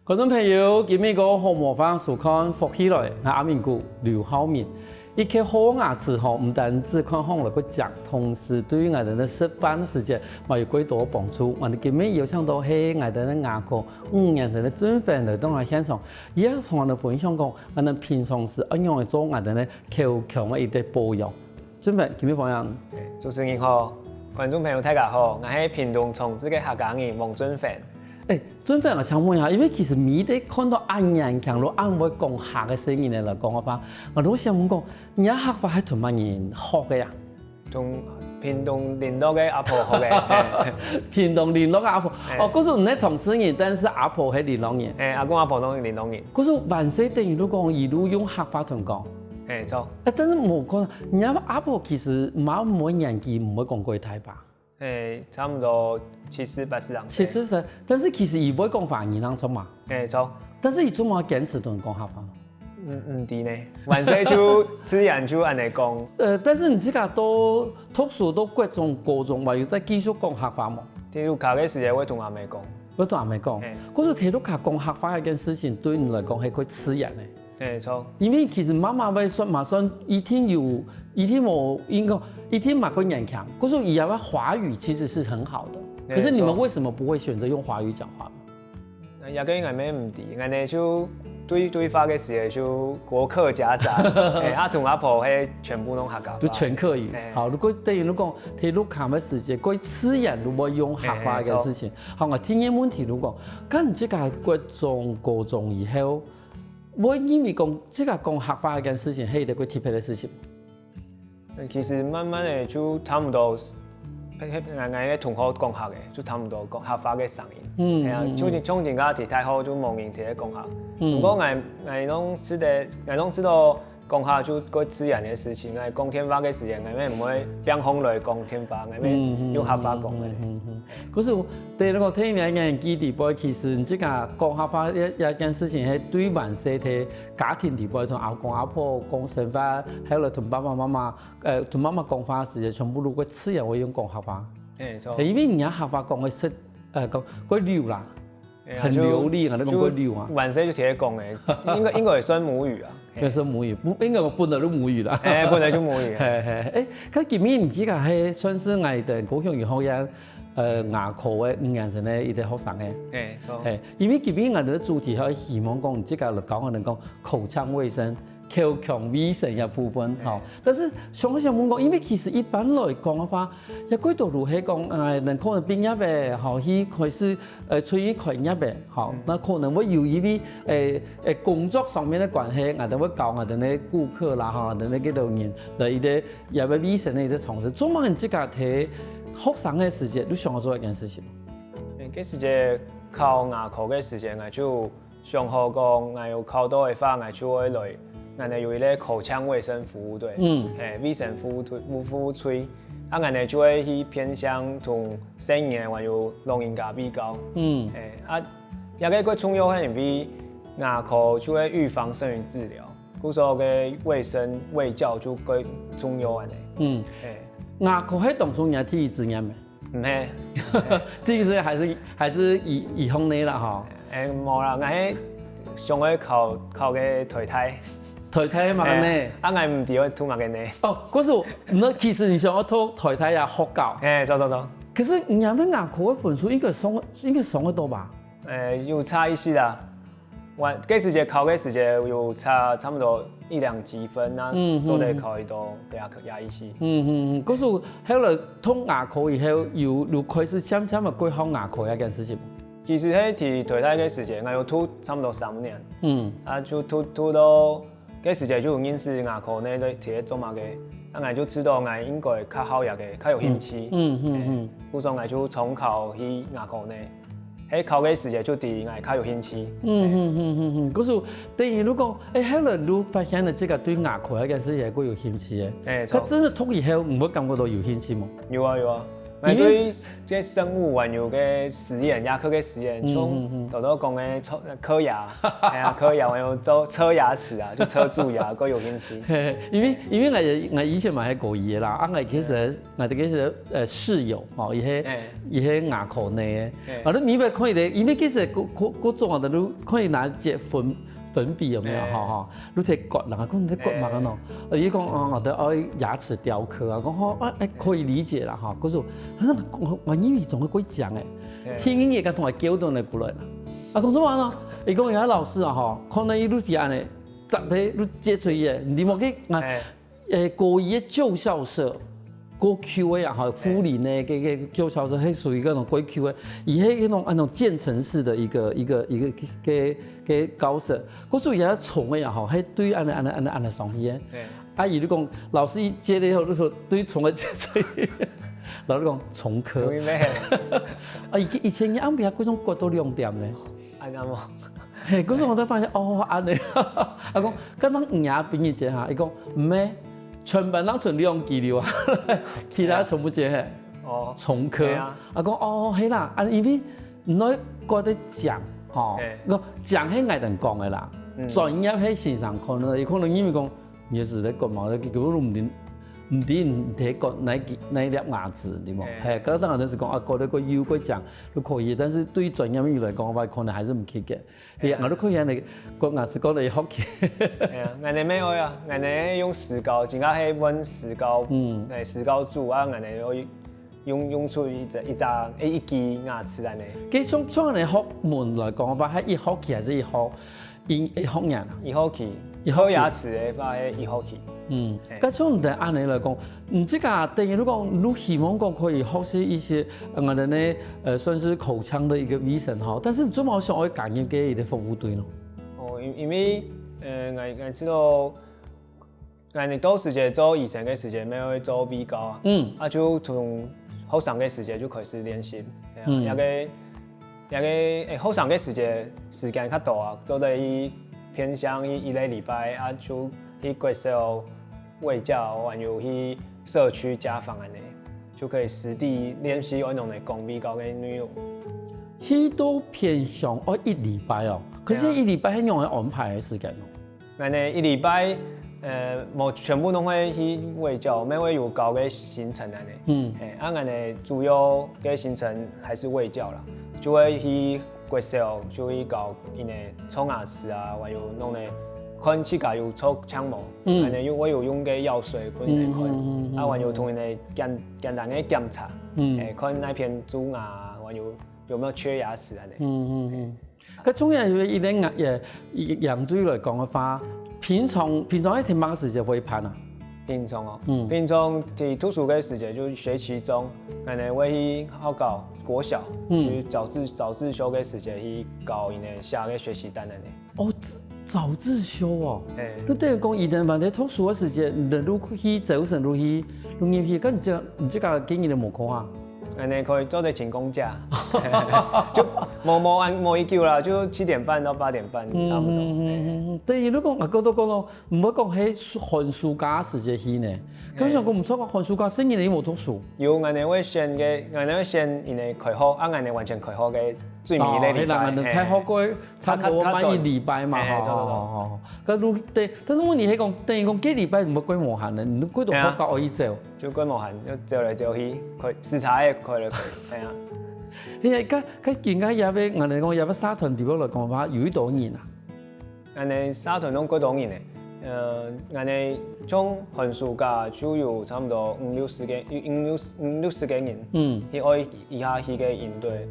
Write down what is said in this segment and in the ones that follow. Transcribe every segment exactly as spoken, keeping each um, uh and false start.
觀眾朋友，今晡日个好無話收看福氣來，𠊎阿明哥劉浩明。一口好牙齒吼，毋單止看起來較靚，同時對於𠊎兜个食飯時節，嘛有較多幫助。𠊎兜今晡日邀請到係𠊎兜个牙科五年生个俊凡來到𠊎現場，佢也同𠊎兜分享講，𠊎兜平常時愛仰仔做𠊎兜个口腔个一個保養。俊凡，今晡日歡迎。主持人好，觀眾朋友大家好，𠊎係屏東長治个客家人王俊凡。 欸，俊凡，𠊎請問一下，因為其實每一個看到恁年輕、恁會講客个細人仔來講个話，𠊎都想問講，你个客話係同麼人學个啊？同屏東麟洛个阿婆學个。屏東麟洛个阿婆，哦，故所你係長治人，但是阿婆係麟洛人。欸，阿公阿婆攏麟洛人。故所還細等於就講一路用客話同講。欸，著。欸，但是無看，你阿阿婆其實嘛毋會年紀毋會講過大吧？ 欸，差毋多七十八十零歲。七十歲，但是其實佢會講華語當中嘛。欸，著。但是佢做麼堅持同你講客話？毋毋知呢，還細就自然就恁仔講。呃，但是你自家到讀書到國中、高中嘛，有再繼續講客話無？在屋下个時節會同阿姆講。會同阿姆講。故所在屋下講客話這件事情，對你來講係較自然个。 欸，著。因為其實媽媽會算嘛算一定有，一定無應該，一定嘛較年輕，可是佢个華語其實是很好的。可是你們為什麼不會選擇用華語講話呢？也跟𠊎姆毋知，𠊎呢就對對話个時節就國客夾雜，欸，阿公阿婆係全部攏客家話。就全客語。好，如果等於如果在屋下个時節，較自然就會用客話這件事情。好，𠊎第二問題，如果，該你自家國中、高中以後， 會認為講自家講客話這件事情係一個較特別个事情。其實慢慢仔就差毋多，𠊎𠊎个同學講客个，就差毋多講客話个聲音。嗯，係啊，像像今下在大學就無人在該講客。毋過𠊎𠊎攏識得，𠊎攏知道講客就較自然个事情，𠊎講電話个時節，𠊎乜毋會拚風來講電話，𠊎乜用客話講个。 可是對該个聽你个年紀底背，其實你自家講客話這這件事情，係對還細个家庭底背同阿公阿婆講生活，還有來同爸爸媽媽，呃，同媽媽講話時節，全部都較自然會用講客話。欸，著。因為你个客話講个係，呃，講較溜啦，很流利啊，那種較溜啊。還細就在該講个，應該應該會算母語啊。 該係母語，毋應該講本來就母語啦。欸，本來就母語。係係，欸，該今晡日你自家係算係𠊎兜高雄醫學院，呃，牙科个五年生个一個學生仔。欸，著。係，因為今晡日𠊎兜个主題係希望講你自家來教𠊎兜講口腔衛生、口腔衛生這部分吼。但是想想問講，因為其實一般來講个話， 也較多就係講，呃，人可能畢業了，吼，去開始，呃，出去開業了，吼，該可能會有一位，呃，呃，工作上面个關係，𠊎兜會教𠊎兜个顧客啦，吼，𠊎兜个幾多人來一個也會衛生个一個常識。做麼个你自家在學生个時節，你想愛做一件事情？該時節考牙科个時節，𠊎就 想好講，𠊎有考著个話，𠊎就會來，𠊎兜有一個口腔衛生服務隊，嗯，欸，衛生服務隊，服務隊，啊，𠊎兜就會去偏鄉同細人仔還有老人家比較，嗯，欸，啊，這個較重要係因為牙科就係預防勝於治療，故所个衛生衛教就較重要恁仔，嗯，欸，牙科係當初你个第一志願咩？ 毋係，這個是還是還是醫醫學呢啦吼。欸，無啦，𠊎係想愛考考个台大。台大嘛呢？啊，𠊎毋知愛讀麼个呢。哦，可是那其實你想愛讀台大啊學校。欸，著著著。可是你那邊牙科个分數應該上應該上得到吧？欸，有差一些啦。 𠊎該時節考个時節有差差毋多一兩級分啊，做得考得到牙科牙醫系。嗯嗯嗯，可是後來讀牙科以後，有有開始漸漸个過好牙科這件事情。其實係在台大个時節，𠊎有讀差毋多三年，嗯，啊就讀讀到該時節就有認識牙科呢，在在做麼个，啊𠊎就知道𠊎應該較好這個，較有興趣。嗯嗯嗯，故所𠊎就重考去牙科呢。 係考个時節就知𠊎較有興趣。嗯嗯嗯嗯嗯，故所等於你講，欸，後來你發現了自家對牙科這件事情還較有興趣欸。欸，佢真係讀以後，你會感覺到有興趣無？有啊有啊， 𠊎對這生物還有个實驗，牙科个實驗，像頭頭講个抽，磕牙，哎呀，磕牙，還有做車牙齒啊，就車蛀牙，較有興趣。因為，因為𠊎，𠊎以前嘛係牙醫个啦，啊，𠊎其實，𠊎个其實，呃，室友，哦，佢係，佢係牙科个，啊，你明白可以个，因為其實各，各，各種个，你可以拿一支粉，粉筆有沒有？哈哈，你在刮啦，講你在刮嘛喏，呃，佢講，哦，我的，哦，牙齒雕刻啊，講，哦，啊，哎，可以理解啦，哈，可是 但係𠊎，𠊎認為總係會講誒，聽音樂个同學叫到來過來啦。啊，講做麼呢？佢講，有老師啊，吼，可能佢錄音呢，十歲錄接出去誒，你莫去啊，誒，國語个舊校舍，過舊个啊，吼，福林个个个舊校舍，係屬於該種過舊个，佢係該種那種漸層式的一個一個一個个个教室，可是也重个啊，吼，係對恁樣恁樣恁樣恁樣上去个。 啊，佢就講，老師一接了以後，就說對蟲仔接嘴，老師講蟲科。對咩？啊，以，以前你暗晡還過種刮到兩點呢。啊，那麼，嘿，可是我才發現，哦，恁樣。啊，講，剛剛你也比你接哈，佢講，毋係，全班人存兩支了啊，其他全部接嘿。哦，蟲科。對啊。啊，講，哦，係啦，啊，因為你愛刮得靚，吼，嘿。講靚係𠊎等講个啦，嗯。專業係先生可能，有可能因為講 你係在講嘛，佢根本都毋知，毋知你在講哪一，哪一粒牙齒，對無？嘿。嘿，該當然係講啊，過得過幼過強都可以，但是對於專業人員來講，我可能還是毋及格。嘿啊。嘿，我都可以恁樣講牙齒講了一學期。嘿啊，𠊎等乜愛啊，𠊎等用石膏，真正係問石膏，嗯。誒，石膏做啊，𠊎等愛用，用出一隻，一隻，誒，一支牙齒恁樣。其實像，像恁樣學問來講个話，係一學期還係一學 一，一學年啊？一學期，一學期。學牙齒个話，係一學期。嗯，嘿。該像你等恁樣來講，你自家等於你講，你希望講可以學習一些，呃，𠊎等呢，呃，算是口腔的一個衛生哈，但是你做麼想愛加入該一個服務隊呢？哦，因，因為，呃，𠊎，𠊎知道 𠊎等到時節做醫生个時節，乜愛做衛教啊。嗯。啊，就從學生个時節就開始練習。係啊，嗯。這個，這個，誒，學生个時節時間較多啊，做得去偏鄉去一個禮拜啊，就去國小衛教，還有去社區家訪恁樣，就可以實地練習愛仰般講衛教个內容。去到偏鄉愛一禮拜哦，可是對啊。一禮拜係仰般安排个時間哦？ 𠊎等一禮拜，呃，無全部都會去衛教，乜會有教个行程恁樣。嗯。嘿，啊，𠊎等主要个行程還係衛教啦，就會去國小，就去教佢等做牙齒啊，還有弄个看自家有做強無，嗯。𠊎等有，會有用个藥水分佢等看，嗯，嗯，嗯，嗯。啊，還有同佢等簡，簡單个檢查，嗯。嘿，看哪片蛀牙啊，還有，有沒有缺牙齒恁樣。嗯，嗯，嗯。 該重要係一個牙，也，也，相對來講个話，平常，平常係天光時節會辦啊？平常哦，嗯。平常在讀書个時節，就學期中，𠊎等會去學校國小，嗯。去早自，早自修个時節去教佢等寫个學習單恁樣。哦，早自修哦。嘿。就等於講，佢等還在讀書个時節，你等就去朝晨就去，就入去，該你這，你這個建議都無看啊？ 恁樣可以做得請公假，就無，無恁，無幾久啦，就七點半到八點半，差不多。嗯，嗯，嗯，嗯。等於你講，啊，講到講咯，毋好講係寒暑假時節去呢。嘿。可是想講毋錯个寒暑假，細人仔又無讀書。有，𠊎等會選个，𠊎等會選佢等開學，啊，𠊎等完全開學个最尾一個禮拜。哦，係啦，𠊎等大學過 差不多滿一禮拜嘛，嘿，嘿，吼，差不多。吼，吼，吼。該如，對，但是問題係講，等於講，該禮拜你會過無閒呢，你過到學校愛去走。嘿啊。就過無閒，就走來走去，開，時差也開來開，係啊。因為該，該今个也要，𠊎等講也要社團裡背來講个話，有幾多人啊？𠊎等社團攏幾多人呢？呃，𠊎等從寒暑假就有差不多五六十個，五六，五六十個人，嗯。去愛一下去个營隊。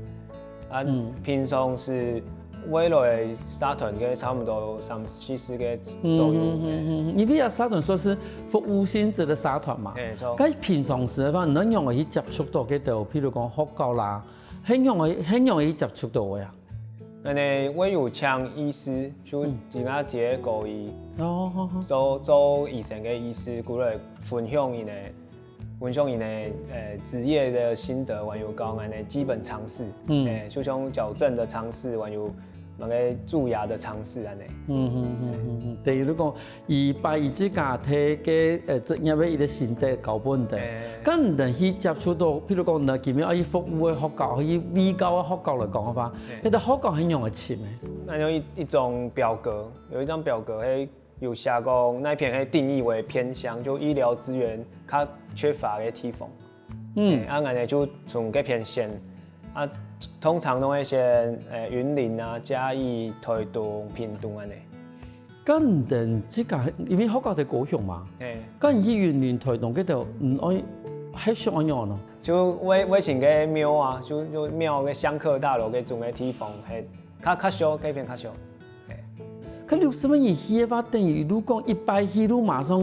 啊，嗯。平常時會來社團个差不多三四十個左右。嗯，嗯，嗯，嗯，嗯。因為啊，社團算係服務性質个社團嘛。嘿，著。該平常時个話，你仰般去接觸到該兜，譬如講學校啦，係仰般，係仰般去接觸到个啊？恁樣會有請醫師，就嗯。真正在該个，哦，好，好。做，做醫生个醫師，過來分享佢等 分享佢等，呃，職業个心得，還有教𠊎等基本常識，嗯。欸，就像矯正个常識，還有麼个蛀牙个常識恁仔。嗯嗯嗯嗯嗯，等於你講，佢把佢自家个呃職業个一個心得交分你。該你等去接觸到，譬如講，你今日愛去服務个學校，去衛教个學校來講个話，該个學校係仰仔尋个？該有一一種表格，有一張表格，係有寫講哪片係定義為偏鄉，就醫療資源較缺乏个地方。 嗯，啊，𠊎等就從該片選，啊，通常都會選呃雲林啊、嘉義、台東、屏東恁仔。該你等自家，因為學校在高雄嘛，係，該你去雲林、台東該兜，嗯，愛係想愛仰呢？就會會尋个廟啊，就就廟个香客大樓該種个地方，係，較較小，該片較小。 該六十個人去个話，等於如果一擺去，就馬上，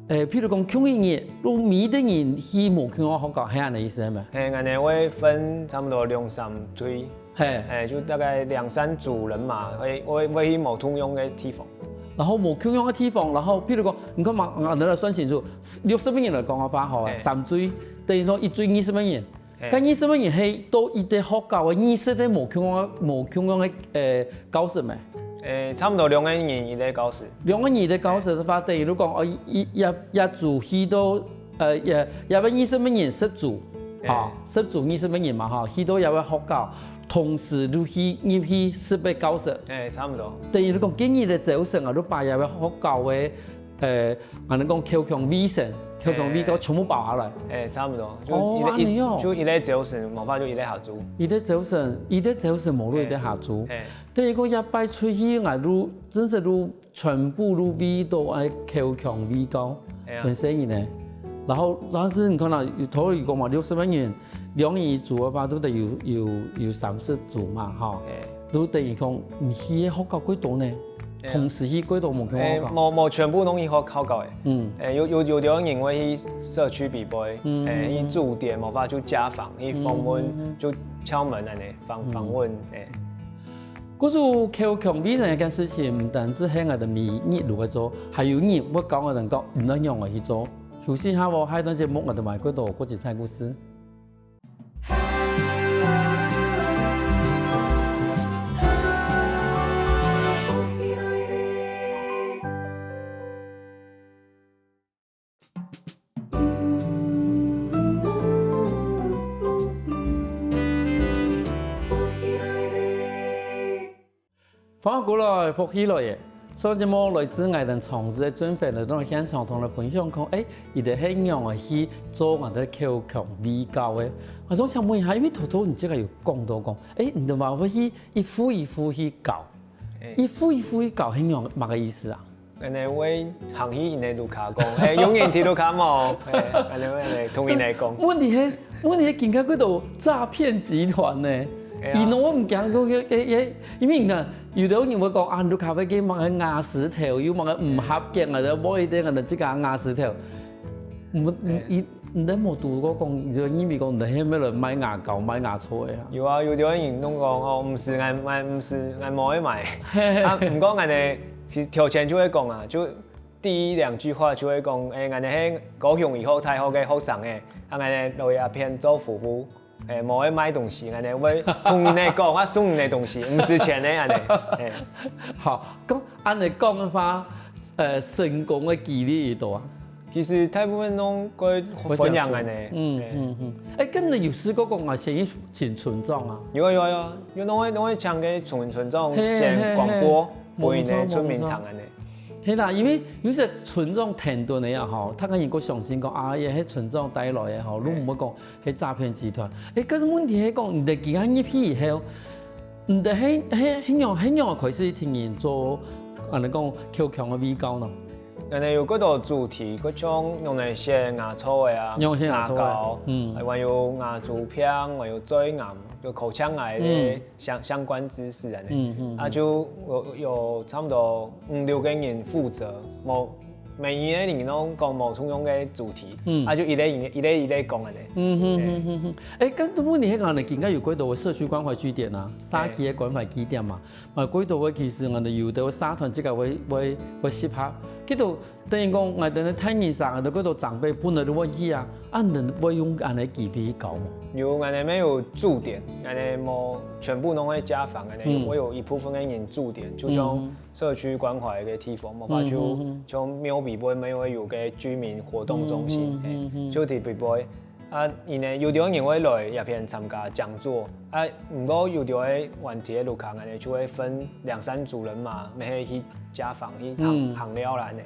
誒，譬如講，共一日，就每個人去無共樣个學校，係恁仔意思係無？係，𠊎等會分差不多兩三隊，係，誒，就大概兩三組人馬，會會會去無共樣个地方。然後無共樣个地方，然後譬如講，你看嘛，𠊎等來算清楚，六十個人來講个話，吼，係，三隊，等於講一隊二十個人。 該二十個人係到一個學校个二十個無共樣个無共樣个呃教室咩？誒，差不多兩個人一個教室。兩個人一個教室个話，等於就講哦，一一一組去到呃一一位二十個人十組，哈，十組二十個人嘛哈，去到一位學校，同時就去入去十個教室。誒，差不多。等於就講今日个招生啊，就把一位學校个 呃，𠊎等講口腔衛生、口腔衛教全部包下來。誒，差不多，就一個一就一個招生，無法就一個下晝。一個招生，一個招生無就一個下晝。誒，等於講一擺出去，𠊎就真實就全部就為著愛口腔衛教，全細人呢。然後，但是你看啊，有頭一個嘛，六十個人， 兩人一組个話，都得有有有三十組嘛，吼。誒，都等於講，你去个學校幾多呢？同時去幾多無共樣个學校？誒，無無全部攏去學校个。嗯。誒，有有有兜人會去社區比賽，嗯，誒，去駐點，無法就家訪，去訪問，嗯，就敲門恁仔，訪訪問，誒。故所口腔衛生這件事情，毋單止係𠊎等每日都會做，還有人會教𠊎等講，毋愛仰仔去做。 休息下哦，下一段節目𠊎等還過多國際大故事。歡迎過來，福氣來了！上節目來自𠊎等長治个俊輝來到現場同𠊎分享講，誒，佢兜係仰仔去做𠊎兜口腔衛教个。𠊎想請問一下，因為頭頭你自家有講到講，誒，你兜嘛會去一戶一戶去教，一戶一戶去教係仰麼个意思啊？ 恁仔會行去人个屋下講，誒，有人在屋下無？誒，恁仔會同人來講。問題係，問題係今下幾多詐騙集團呢？佢攏毋驚講，誒誒，因為你看，有兜人會講啊，你屋下會个麼个瓦斯頭，有麼个毋合格啊，就買一個啊，自家瓦斯頭。毋，佢 你等無堵過講，有人認為講你等係毋係來賣牙膏、賣牙搓个啊？有啊，有兜人攏講哦，毋係，𠊎𠊎毋係，𠊎無愛賣。啊，毋過𠊎呢，其實頭前就會講啊，就第一兩句話就會講，誒，𠊎呢係高雄醫學大學个學生誒，啊，𠊎呢來這片做服務，誒，無愛賣東西，𠊎呢會同你等講，啊，送你等東西，毋係錢个恁仔。誒。好，講恁仔講个話，呃，成功个機率幾多啊？ 其實大部分攏會歡迎恁仔。嗯嗯嗯。誒，該你有試過講啊，先去請村長啊？有啊有啊有啊，有攏會攏會請个村村長先廣播，分𠊎等个村民聽恁仔。係啦，因為有兜村長聽著个啊吼，佢可能較相信講啊，也係村長帶來个吼，你毋會講係詐騙集團。誒，可是問題係講，你等今下入去以後，你等係係係仰係仰開始定定做，恁仔講口腔个衛教呢？ 𠊎等有幾多主題，各種用來寫牙搓个啊，用來寫牙搓个，牙膏，嗯，還有牙周病，還有嘴癌，就口腔癌个相相關知識恁仔。嗯嗯，啊，就有有差不多五六個人負責，無每一個人攏講無共樣个主題，嗯，啊，就一個一個一個講恁仔。嗯哼哼哼哼，誒，該問題係講呢，今下有幾多个社區關懷據點啊，社區个關懷據點嘛？ 嘛，幾多个其實𠊎等有兜社團自家會會會適合，佢兜等於講，𠊎兜个大人儕，𠊎兜个長輩本來就會去啊，啊，你會用恁樣个機會去教無？有，𠊎兜乜有駐點，𠊎兜無全部攏會家訪，𠊎兜會有一部分个人駐點，就像社區關懷个地方，無法就像廟裡背乜會有个居民活動中心，就特別會。啊，因為有兜人會來這片參加講座，啊，毋過有兜个問題个路項，𠊎兜就會分兩三組人嘛，乜係去家訪去行行了啦呢。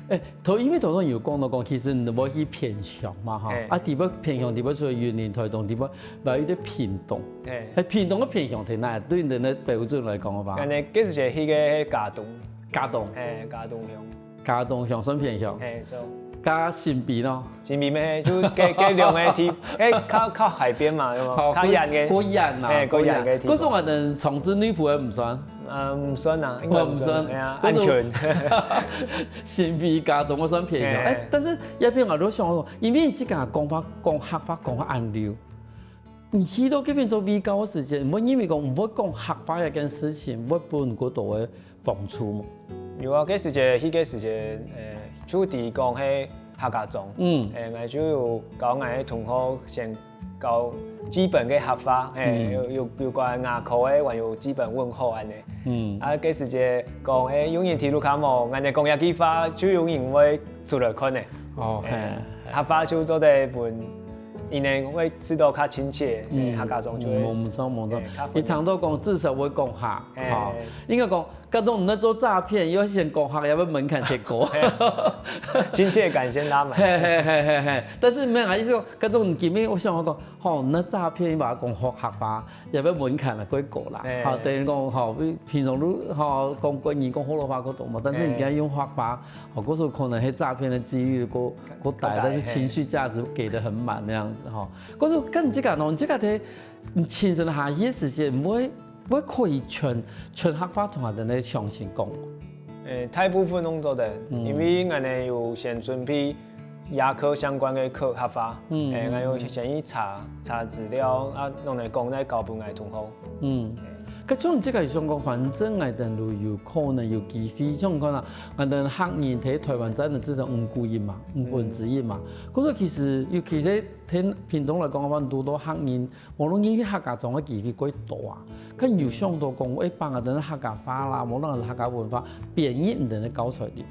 欸，頭因為頭先有講到講，其實你會去偏鄉嘛，哈，啊，特別偏鄉，特別除了雲林、臺東，特別還有一個屏東。欸，屏東个偏鄉在哪？對你个標準來講个話，恁呢，該時節去个係佳冬。佳冬。欸，佳冬鄉。佳冬鄉算偏鄉。欸，so。加新埤咯。新埤咩？就該該兩個地，欸，靠靠海邊嘛，有無？較遠个。較遠啦，欸，較遠个地方。可是𠊎兜長治內埔个毋算。 嗯，毋算啊，應該毋算，毋算。係啊，恁近。新埤佳冬𠊎算偏鄉。欸，但是這片𠊎都想說，因為你自家講話講客話講到恁溜，你去到該片做義工个時間，毋會因為講毋會講客話這件事情，會分你過多个幫助無？有啊，該時節，去該時節，呃，就知講係客家庄。嗯。欸，𠊎就有教𠊎个同學先 教基本个客話，欸，有有有關牙科个，還有基本問候恁呢。嗯。啊，該時節講，欸，有人在路項無，恁呢講一句話，就有人會出來看呢。哦，欸，客話就做得分，因為會感覺較親切，欸，客家庄就會。無錯無錯，你聽到講至少會講客，欸，應該講 該種你在做詐騙，要先講客，要不門檻先過。親切感先拉滿。嘿嘿嘿嘿嘿，但是無啊，意思講，該種你今日𠊎想講，吼，你詐騙嘛講客話，也要門檻來過高啦。吼，等於講吼，平常都吼講國語、講福佬話較多嘛，但是你今日用客話，吼，故所可能係詐騙个機率較較大，但是情緒價值給得很滿那樣子吼。故所跟你這個喏，你這個在你親身下去个時間，毋會 會可以全全客話同𠊎兜个鄉親講。欸，大部分攏做得，因為𠊎兜有先準備牙科相關个客客話，欸，𠊎有先去查查資料，啊，攏來講再交分𠊎同學。嗯，該像這個想講，反正𠊎兜有可能有機會，像看啊，𠊎兜客人在臺灣真的只有五分之一嘛，五分之一嘛。可是其實尤其在屏屏東來講个話，堵到客人 無論你去客家庄个機會較多啊，該有想到講，會幫𠊎兜个客家話啦，無論係客家文化，編入你兜个教材裡背。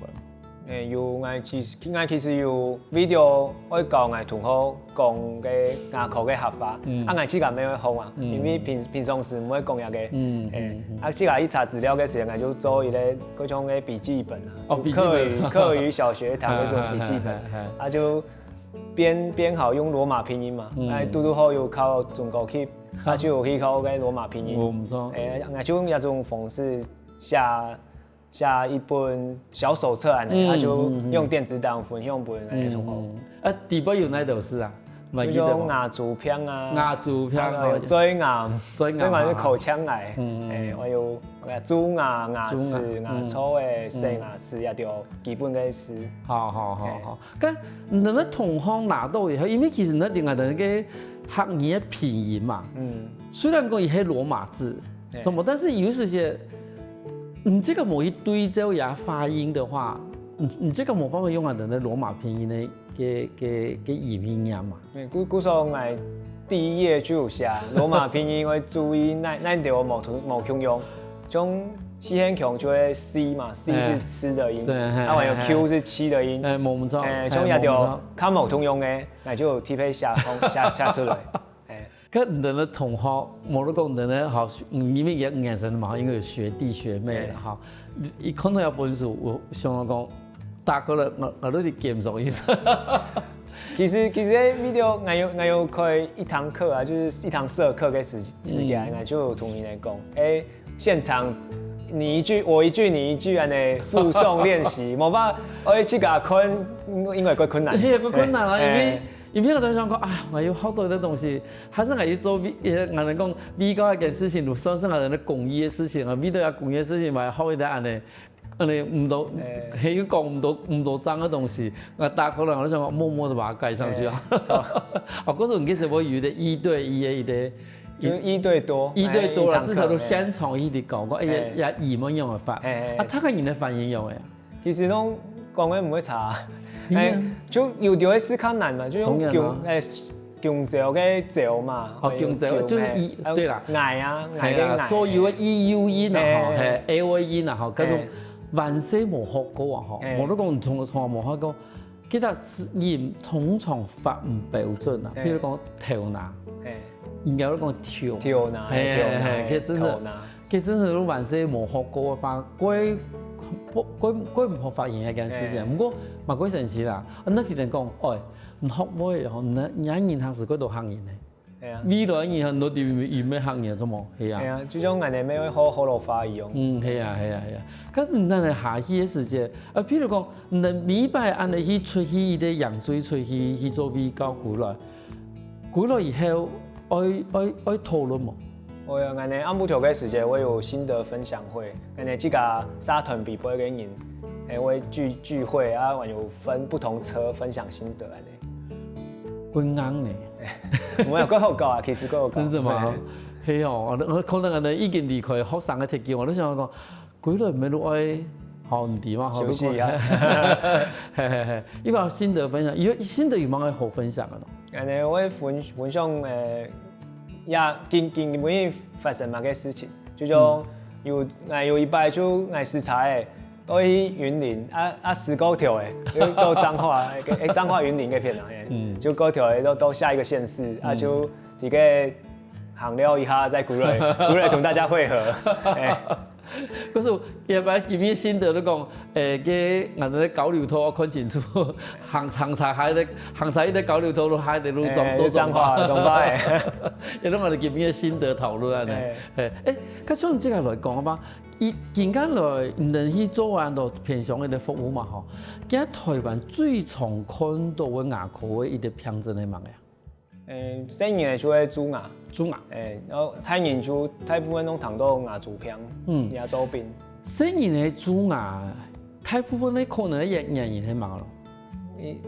欸，有，𠊎其實𠊎其實有video會教𠊎同學講个牙科个客話，啊，𠊎自家乜會學啊，因為平平常時毋會講這個，欸，啊，自家去查資料个時間，𠊎就做一個各種个筆記本啊，哦，就客語客語小學堂那種筆記本，啊，就 編編好用羅馬拼音嘛，欸，堵堵好有考中高級，啊就有去考該羅馬拼音。無毋著。欸，𠊎就用這種方式寫寫一本小手冊恁仔，啊就用電子檔分享分𠊎个同學。啊，底背有哪兜字啊？就像牙周病啊，牙周病，還有蛀牙，蛀牙係口腔癌，欸，還有蛀牙、牙齒、牙周个洗牙齒，這兜基本个字。好好好好。 該你兜个同學拿到以後，因為其實你兜另外个客語个拼音嘛，嗯，雖然講佢係羅馬字，什麼，但是有時節，你這個無去對照佢个發音个話，你你這個無辦法用𠊎兜个羅馬拼音个个个个音去唸嘛。嗯，故故所𠊎第一頁就有寫羅馬拼音愛注意哪哪兜無同無共樣，像四縣腔就係C嘛，C是吃的音，對，啊還有Q是七的音，欸，無毋著，欸，像這兜較無通用个，𠊎就有特別寫寫寫出來，欸。該你兜个同學，無論講你兜个好，因為佢个眼神嘛，因為有學弟學妹了哈，佢看到這本書，𠊎想到講，大哥了，𠊎𠊎都得減少一下。其實其實video𠊎有𠊎有開一堂課啊，就是一堂社課个時時間，𠊎就有同佢兜講，欸， 現場你一句我一句你一句恁仔複誦練習，無法，而且這個困應該較困難。也較困難啊，因為因為𠊎兜想講啊，𠊎有好多个東西，還係𠊎去做，𠊎兜講義工該件事情，就算係𠊎兜个公益个事情啊，為著這公益个事情嘛，學一下恁仔。 恁仔毋多，係又講毋多毋多正个東西，𠊎大概𠊎就想講默默的把它蓋上去啊。啊，故所你其實會有一個一對一个一個，就一對多，一對多啦，至少都現場一直講，講哎呀，也一模一樣个法。啊，大家人个反應仰仔啊？其實攏講个毋會差。哎，就有兜个字較難嘛，就用弓，哎，弓蕉个蕉嘛，哦，弓蕉，就是一，對啦，𠊎啊，𠊎个𠊎，所有个E U音啊，吼，係，A O音啊，吼，該種還細無學過啊，吼，無就講從從來無學過，其實音通常發毋標準啊，譬如講頭那，應該講頭，頭那，係，頭那，係，係，其實真係。 其實你還細無學過个話，過過過毋好發現該件事情。毋過嘛過神奇啦，啊，該時人講，哎，你學會吼，你你人還係過多客人呢。係啊。未來你很多地方有咩客人，做麼？係啊。係啊，就像𠊎等乜會學學老話一樣。嗯，係啊，係啊，係啊。可是你等下去个時節，啊，譬如講，你等每擺恁樣去出去，一個洋水出去去做比較過來，過來以後，愛愛愛討論無？ 會啊，𠊎等暗晡頭个時節會有心得分享會，𠊎等自家社團背背个人，誒，會聚聚會啊，還有分不同車分享心得恁樣。會硬呢？毋會，過好搞啊，其實過好搞。真的嗎？係哦，可能可能已經離開學生个忒久，𠊎都想講， 歸來毋係都愛好毋知嘛，好休息一下。係係係，一般心得分享，有心得有麼个好分享个咯？恁樣會分分享誒，也今今今晡日發生麼个事情，就像有𠊎有一擺就𠊎駛車誒，愛去雲林，啊啊駛高鐵誒，就到彰化，誒彰化雲林該片啊，誒，就高鐵誒到到下一個縣市，啊就這個行了一下再歸來，歸來同大家會合，誒。 可是也把今日心得都講，誒，該𠊎兜个交流道看清楚，行行差還得行差一個交流道路還得路中中彰化中化誒，也都𠊎兜今日心得討論啊呢。誒，誒，該從這個來講吧，以今天來能去做恁多偏鄉个服務嘛吼，今台灣最常看到个牙科个一個病症係麼个啊？ 誒，細人仔就會蛀牙，蛀牙，誒，然後大人就大部分都聽到牙周病，嗯，牙周病。細人仔蛀牙，大部分个可能个原原因係麼个咯？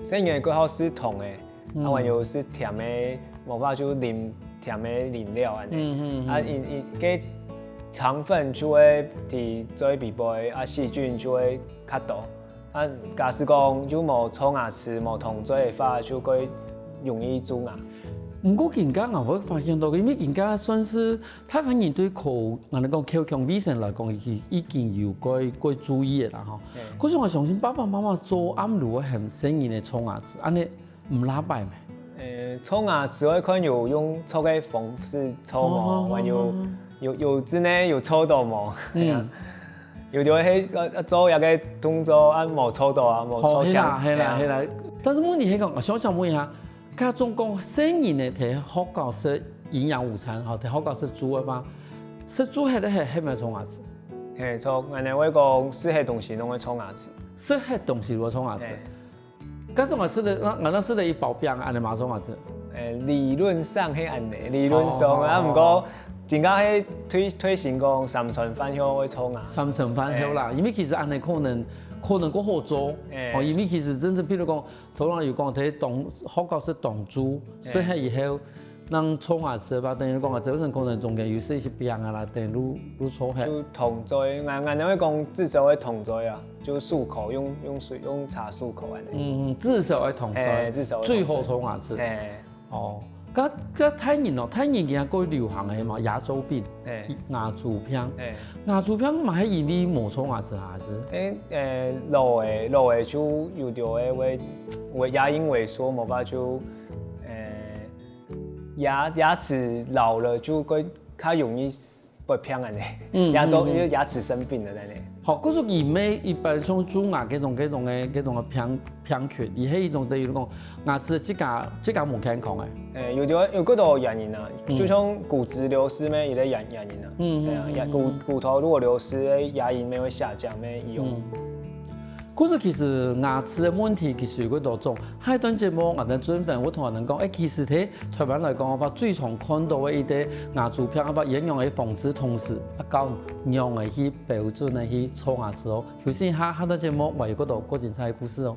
細人仔較好食糖誒，啊還有食甜个，無法就啉甜个飲料恁樣，嗯嗯，啊，佢佢个糖分就會在嘴皮背，啊，細菌就會較多。 啊，假使講又無搓牙齒、無通嘴个話，就會容易蛀牙。毋過今下𠊎會發現到，因為今下算係大家人對口，𠊎兜講口腔衛生來講，已已經有過過注意个啦吼。可是𠊎相信爸爸媽媽做暗路个喊細人仔搓牙齒，恁樣毋罅擺咩？誒，搓牙齒愛看有用搓个方式搓無，還有有有真个有搓到無？嗯。 有兜係呃呃做一個動作啊，無搓到啊，無搓槍。係啦係啦係啦。但是問題係講，𠊎想想問一下，該總講細人仔在學校食營養午餐吼，在學校食晝个話，食晝係係係毋係搓牙齒？係，搓，𠊎兜會講食个東西攏會搓牙齒。食个東西會搓牙齒。 該種啊食个，𠊎𠊎食个一包餅，恁樣嘛搓牙齒。誒，理論上係恁樣，理論上啊，毋過今下係推推行講三餐飯後會搓牙。三餐飯後啦，因為其實恁樣可能可能較好做，哦，因為其實真正譬如講，頭先有講，在當學校食當晝，食忒以後， 恁搓牙齒吧，等於講啊，這陣可能中間有食一息餅啊啦，等於就搓忒。就通嘴，𠊎𠊎兜會講至少愛通嘴啊，就漱口，用用水用茶漱口恁樣。嗯，至少愛通嘴，最好搓牙齒。誒，哦，該該大人哦，大人今下較流行个嘛，牙周病，牙周病，牙周病嘛係因為無搓牙齒還係？誒誒，老个老个就有兜个會會牙齦萎縮，無法就誒。 牙牙齒老了就會較容易發病恁樣，牙周因為牙齒生病了恁樣。好，故所佢乜一般像蛀牙這種這種个這種个病病菌，佢係一種等於講牙齒自家自家無健康个。誒，有的有各種原因啊，就像骨質流失乜一個原原因啊，嗯，對啊，牙骨骨頭如果流失，牙齦乜會下降，乜一樣。 故所其實牙齒个問題其實有幾多種。下一段節目，𠊎等準備會同𠊎等講，誒，其實在台灣來講个話，最常看到个一個牙周病个話，仰般个防治，同時啊，教仰般个去標準个去搓牙齒哦。休息一下，下段節目還有幾多過精彩个故事哦。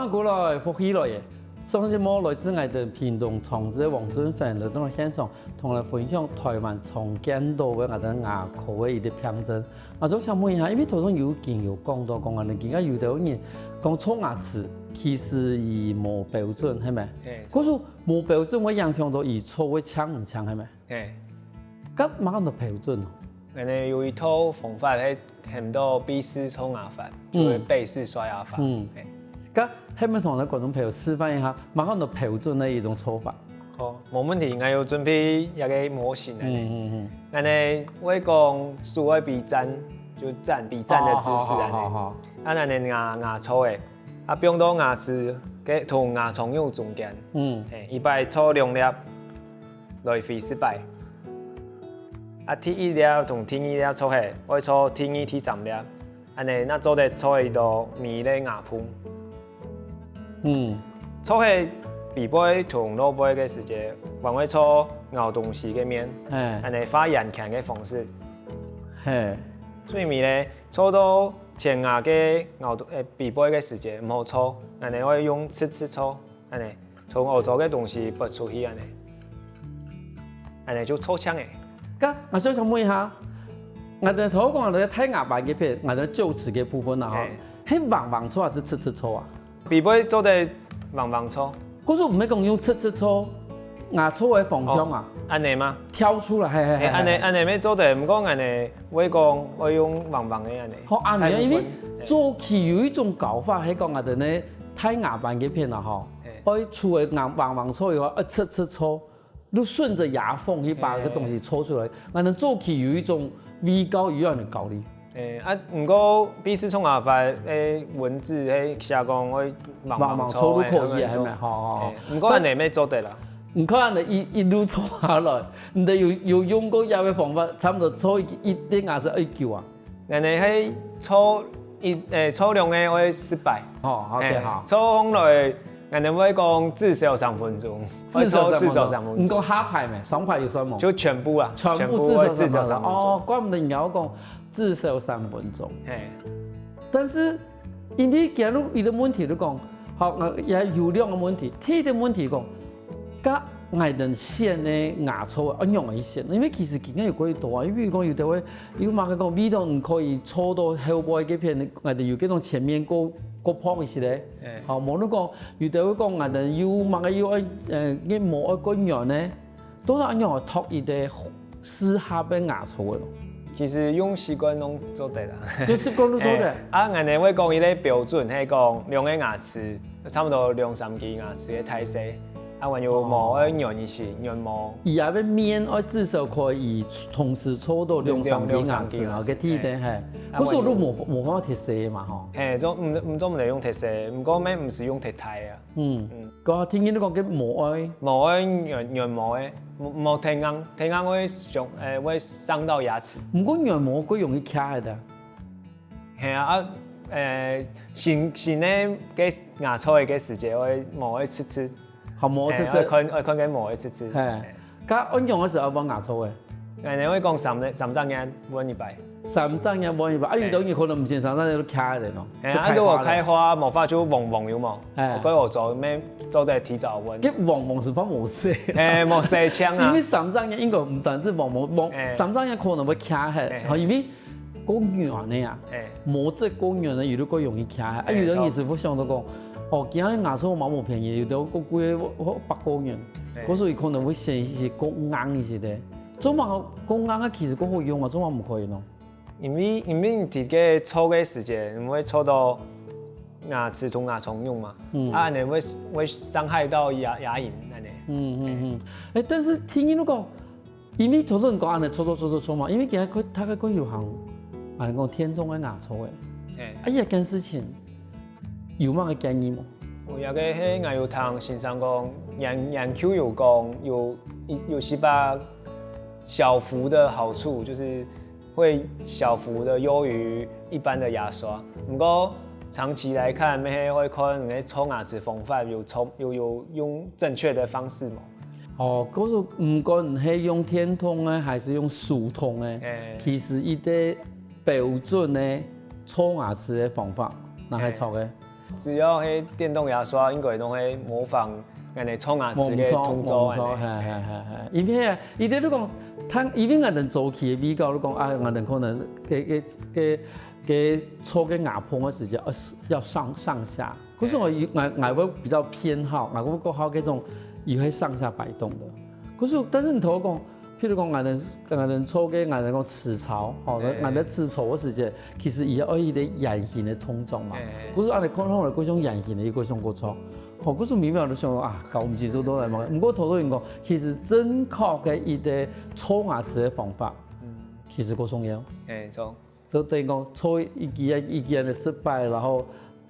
歡迎過來，福氣來了！上節目來自𠊎兜屏東長治个黃俊芬來到現場，同𠊎兜分享臺灣常見到个𠊎兜牙科个一息病症。𠊎就想問一下，因為頭先有經有講到講恁仔，今下有兜人講做牙齒，其實佢無標準，係無？係，可是無標準會影響到佢做會淨毋淨，係無？係。該麼个安到標準哦？𠊎兜有一套方法，係喊做貝氏沖牙法，就係貝氏刷牙法。嗯。係。該係毋係同𠊎兜觀眾朋友示範一下，麼个安到標準个一種做法？好，無問題，𠊎有準備一個模型个。嗯嗯嗯。𠊎兜會講手愛比讚，就讚，比讚个姿勢恁仔。好好好好。啊𠊎兜牙，牙槽仔，啊放到牙齒个同牙床肉中間。嗯。係，一擺搓兩粒，來回十擺。啊第一粒同第二粒搓好，愛搓第二、第三粒，恁仔正做得搓到尾个牙縫。嗯。搓好背背同落背个時節，還會搓咬東西个面，係。恁仔畫圓圈个方式。係。最尾呢，搓到前牙个咬，呃，背背个時節，毋好搓，恁仔愛用直直搓。 恁仔，同屙糟个東西撥出去恁仔，恁仔就搓淨了。該，𠊎想問一下，𠊎兜頭講个戴牙板該片，𠊎兜臼齒个部分啊，吼，係。係橫橫搓還係直直搓啊？背背做得橫橫搓。可是毋係講用直直搓，牙槽个方向啊。哦，恁仔嗎？挑出來，係係係。係，恁仔，恁仔乜做得，毋過恁仔會講愛用橫橫个恁仔。好，恁仔，因為早期有一種搞法，係講𠊎兜呢，戴牙板該片啊，吼， 係。愛除了牙，橫橫搓以外，愛直直搓，就順著牙縫去把該東西搓出來。𠊎兜早期有一種比較有恁仔个道理。欸，啊，毋過貝氏沖牙法，欸，文字係寫講愛橫橫搓，橫橫搓都可以，欸，係無？好好好。欸，毋過恁仔乜做得啦。你看恁仔一，一路搓下來，你兜有，有用過這個方法，差不多搓一，一滴牙齒幾久啊？ 𠊎兜係搓一，欸，搓兩個愛十擺。哦，OK，欸，好。搓好來，𠊎兜會講至少三分鐘，至少三分鐘。愛搓至少三分鐘。你講下擺無？上擺有算無？就全部啊，全部至少三分鐘。全部愛至少三分鐘。哦，怪不得你愛講至少三分鐘。係。但是，因為今日有一個問題就講，好，呃，也有兩個問題。第一個問題講， 該𠊎兜選个牙槽愛仰仔選？因為其實今下有幾多啊，因為講有兜位，有麼个講，為著毋可以搓到後背該片，𠊎兜有該種前面過，過薄一息个。欸。好，無論講，有兜位講𠊎兜有麼个又愛，呃，該毛愛過軟呢，都係愛仰仔擇一個 適合个牙槽个咯。其實用習慣攏做得啦。用習慣攏做得。欸，啊，𠊎兜會講一個標準，係講兩個牙齒，差不多兩三支牙齒个大細，啊，還有毛愛軟一息，軟毛。佢這個面愛至少可以同時搓到兩三支牙齒，兩，兩三支牙齒，OK，第一點，係。係。啊，不過都無，還有無辦法忒細嘛，吼。係，做，毋，毋，做毋得用忒細，毋過乜毋使用忒大啊。嗯。嗯。 該聽你講个毛愛，毛愛軟，軟毛个，無，無忒硬，忒硬會傷，欸，會傷到牙齒。毋過軟毛較容易卡忒个。係啊，啊，欸，新，新个該牙槽个時節，愛毛愛直直。好，毛直直。欸，愛看，愛看該毛愛直直。係。係。 該愛仰个時節愛換牙槽个？𠊎兜會講三隻，三隻月換一擺。三隻月換一擺，啊，有兜人可能毋係三隻月就徛忒咯。係啊，就開花了。啊，如果開花，無法就黃黃有無？欸。該我做，乜做得提早換。該黃黃係怕無洗。係，無洗淨啊。因為三隻月應該毋單止黃黃，黃，欸。三隻月可能會徛忒，欸。吼，因為 較軟个啊，欸。毛質較軟个，有兜較容易徛。啊，欸，有兜人係會想到講，哦，今日牙槽嘛無便宜，有兜較貴个，我，我百過銀。欸。故所以可能會選一息較硬一息个。做麼个較硬个其實較好用啊，做麼个毋可以呢？因為，因為你在該搓个時節，你會搓到牙齒同牙床肉嘛，嗯。啊，恁仔會，會傷害到牙，牙齦恁仔。嗯，嗯，嗯。欸，但是聽你講， 因為頭先講恁仔搓搓搓搓搓嘛，因為今下較，大家較流行，恁仔講電動个牙槽个。欸。啊，這件事情有麼个建議無？有，這個係𠊎有聽先生講，研，研究有講，有一，有些小幅的好處，就是會小幅的優於一般的牙刷。毋過長期來看，乜係會看你个搓牙齒方法有聰，有，有用正確的方式無？ 哦，故所毋管係用電動个還係用手動个，欸。其實一個標準个搓牙齒个方法，若係著个。欸。只要係電動牙刷，應該都會模仿𠊎等搓牙齒个動作恁呢。無錯，無錯，係，係，係，係。因為啊，佢等都講，佢，因為𠊎等早期个比較，都講啊，𠊎等可能个，个，个，个搓个牙縫个時間，呃，要上，上下。可是𠊎，𠊎，𠊎會比較偏好，𠊎會較好該種，佢會上下擺動个。可是，但是你同𠊎講，譬如講，𠊎等，𠊎等搓个，𠊎等講齒槽，吼，係。𠊎等齒槽个時間，其實佢愛一個圓形个動作嘛。係，係。可是恁呢看起來，過像圓形个，又過像過粗。吼，可是微妙就想說啊，搞毋清楚到底嘛。毋過頭先講，其實正確个一個搓牙齒个方法，嗯。其實過重要。係，著。所以等於講，搓一支，一支个失敗，然後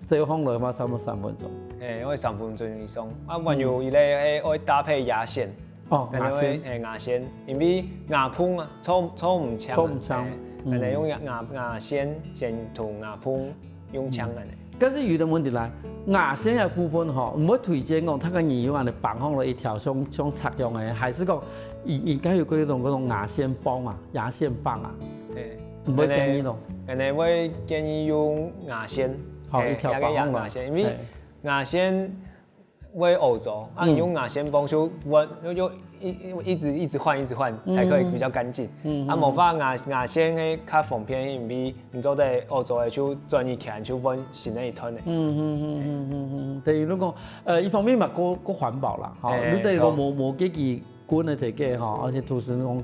接上來嘛，差不多三分鐘。係，愛三分鐘以上。啊，還有一個係愛搭配牙線。哦，可能會，牙線。係，牙線，因為牙縫啊，搓，搓毋淨啊。搓毋淨，係，嗯。可能用牙，牙，牙線先同牙縫用淨恁呢。但是有個問題來，牙線个部分吼，你會推薦講，佢个人用恁呢綁好了一條像，像尺樣个，還是講，應，應該有該種，該種牙線棒啊，牙線棒啊？係。你會建議咯？可能，可能會建議用牙線。好，係，一條綁好了。那個牙，牙線，因為係。牙線 會拗著，啊，嗯。你用牙線棒就換，就，就一，一直，一直換，一直換，才可以比較乾淨。嗯，嗯，啊，嗯。無法牙，牙線个較方便，因為你做得拗著个就轉一圈，就換新个一段个。嗯，嗯，嗯，嗯，嗯，嗯。等於如果，呃，一方面嘛，過，過環保啦，吼，哎，你等於講無，著。無，無給佢滾个地界，吼，而且同時講，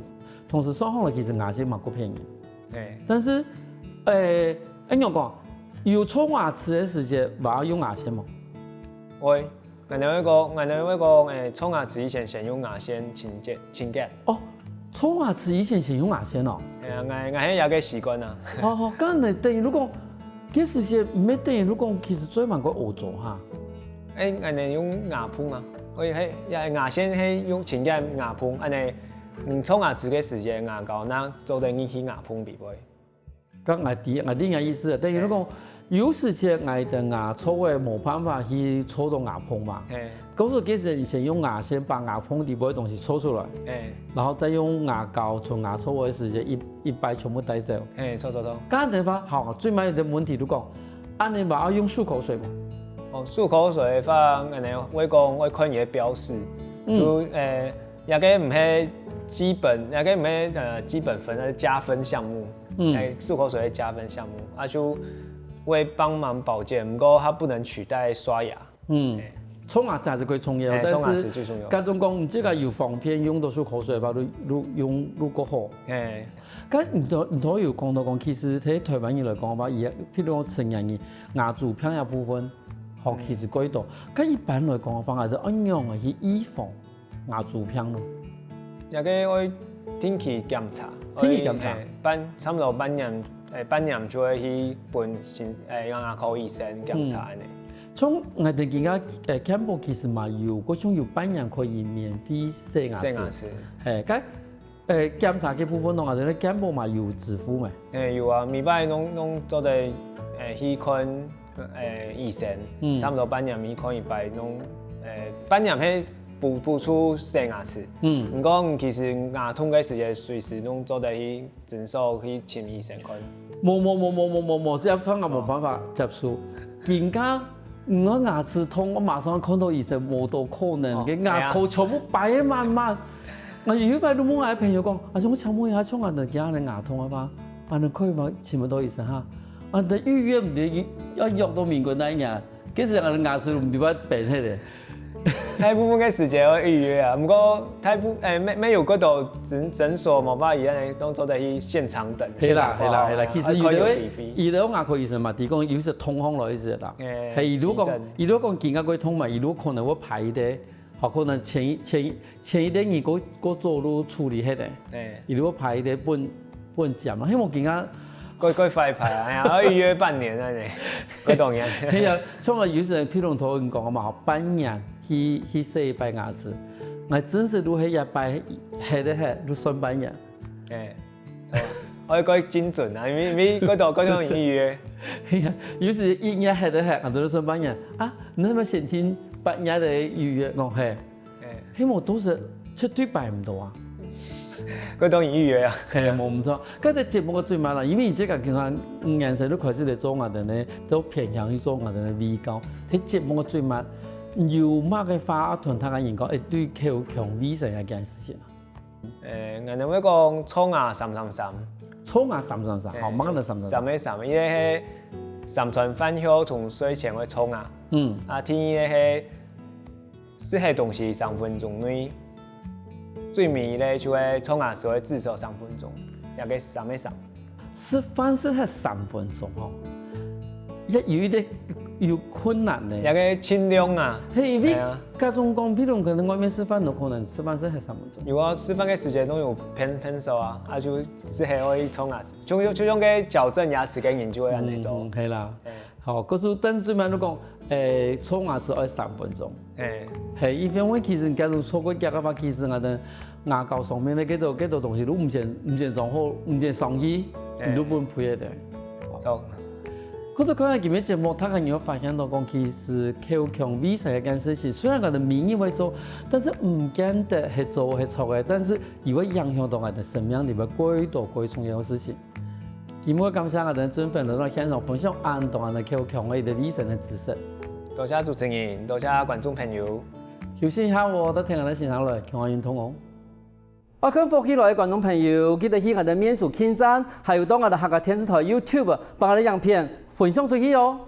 同時算好了，其實牙線嘛，過便宜。哎。但是，呃，恁樣講，有搓牙齒个時節，還愛用牙線無？會。 𠊎等會講，𠊎等會講，欸，搓牙齒以前先用牙線清潔，清潔。哦，搓牙齒以前先用牙線哦。係啊，𠊎，𠊎係有這個習慣啊。好，好，該你等於講，其實係毋係等於講，其實最慢个拗著哈。欸，𠊎等用牙縫啊，所以係，牙，牙線係用清潔牙縫，恁呢，你搓牙齒个時節，牙膏正做得入去牙縫裡背。 該𠊎知，𠊎知你个意思啊。等於講，有時節𠊎等牙搓个無辦法去搓到牙縫嘛。係。故所其實先用牙線把牙縫裡背个東西搓出來，係。然後再用牙膏從牙搓个時節一，一擺全部帶走。係，搓，搓，搓。該樣个話，好，最尾一個問題，就講，恁呢嘛，愛用漱口水無？哦，漱口水个話，恁呢會講，會看佢个標示。嗯。就，欸， 這個毋係基本，這個毋係，呃，基本分，而係加分項目。嗯。欸，漱口水个加分項目，啊，就會幫忙保健，毋過它不能取代刷牙。嗯。欸。沖牙齒還係最重要，欸，但是沖牙齒最重要。該種講，你這個有方便用到漱口水个話，就，就用，就較好。欸。該你都，你都有講到講，其實對臺灣人來講个話，佢，譬如講成年人，牙周病个部分，吼，嗯。其實較多。該一般來講个話，還係愛仰般去預防 牙周病咯。這個愛定期檢查，定期檢查。愛，欸，半，差不多半年，欸，半年就會去分身，欸，牙科醫生檢查恁呢。嗯。像𠊎等今下，欸，健保其實嘛有，該種有半年可以免費洗牙齒。洗牙齒。係，該，欸，檢查个部分咯，𠊎等个健保嘛有支付無？欸，有啊，每擺攏，攏做得，欸，去看 欸，醫生，嗯。差不多半年去看一擺，攏，欸，半年係補，補助洗牙齒。嗯。毋過其實牙痛个時節，隨時攏做得去診所去尋醫生看。無，無，無，這樣我無辦法接受。今下，𠊎牙齒痛，𠊎馬上看到醫生，無到可能，哦，該牙科全部排得滿滿。係啊。 啊，有一擺就問𠊎朋友講，啊，想請問一下，像𠊎等今下牙痛个話，啊，你可以嗎？請問多醫生哈？啊，你預約毋得，要約到明年那一年，其實𠊎等牙齒毋得要變黑的。大部分个時間要預約啊，毋過大部，欸，沒，沒有幾多診，診所無辦法，當做得去現場等，係啦，現場掛號啊，係啦，係啦，其實有的，愛看有幾飛。有的牙科醫生嘛，提供有些通風咯，意思啦。欸，係，如果講，急診。如果講今下過痛嘛，如果可能會排一個，好，可能前一，前一， 前一個月過，過早就處理忒个。欸。佢就排一個分，分檢嘛，希望今下過，過快排啊，哎呀，要預約半年了呢，過多年。係啊，像啊，有些人，譬如頭先講个嘛，吼，半年去，去洗一擺牙齒，𠊎真實就係一擺忒个忒，就算半年。欸。 著啊，愛過精準啊，因為，因為過多，過多人預約。係啊，有時一月忒个忒，𠊎都算半年。啊，你係毋係先訂半月个預約？講係。欸。係無，都係絕對排毋到啊。過當然預約啊。係，無毋著。該个節目个最尾啦，因為你這个今下五年生都開始來做𠊎兜呢，都偏向去做𠊎兜呢衛教。這節目个最尾，有麼个話同大家人講，會對口腔衛生這件事情啊？誒，𠊎兜會講蛀牙三三三。蛀牙三三三，好，麼个三三三？三个三，一个係三餐飯後同睡前會蛀牙。嗯。啊，第二个係 食个東西三分鐘內，最尾咧就係蛀牙時會至少三分鐘，這个三个三。食飯食忒三分鐘吼，也有一點有困難呢。這个盡量啊。係，因為係啊。該種講，譬如可能外面食飯都可能食飯食忒三分鐘。有啊，食飯个時間都有偏偏少啊，啊就係會蛀牙齒，就就就用个矯正牙齒个人就會恁樣做。嗯，係啦。係。 好，可是但是最尾都講，誒，蛀牙齒愛三分鐘。係。係，一般我其實假如蛀過牙个話，其實𠊎兜牙膏上面个該兜該兜東西都毋見毋見裝好，毋見上去，係。你都分配个。著。可是看了今日節目，大家有發現到講，其實口腔衛生這件事情，雖然𠊎兜每日會做，但是毋見得係做係著个，但是佢會影響到𠊎兜生命裡背過多過重要个事情。 今晡日感謝𠊎兜俊芬來到現場分享恁多恁多口腔个一個衛生个知識。多謝主持人，多謝觀眾朋友。休息一下哦，到聽𠊎兜先生來，共下運動哦。愛看福氣來个觀眾朋友，記得去𠊎兜面書網站，還有到𠊎兜客家電視台YouTube，幫𠊎兜影片分享出去哦。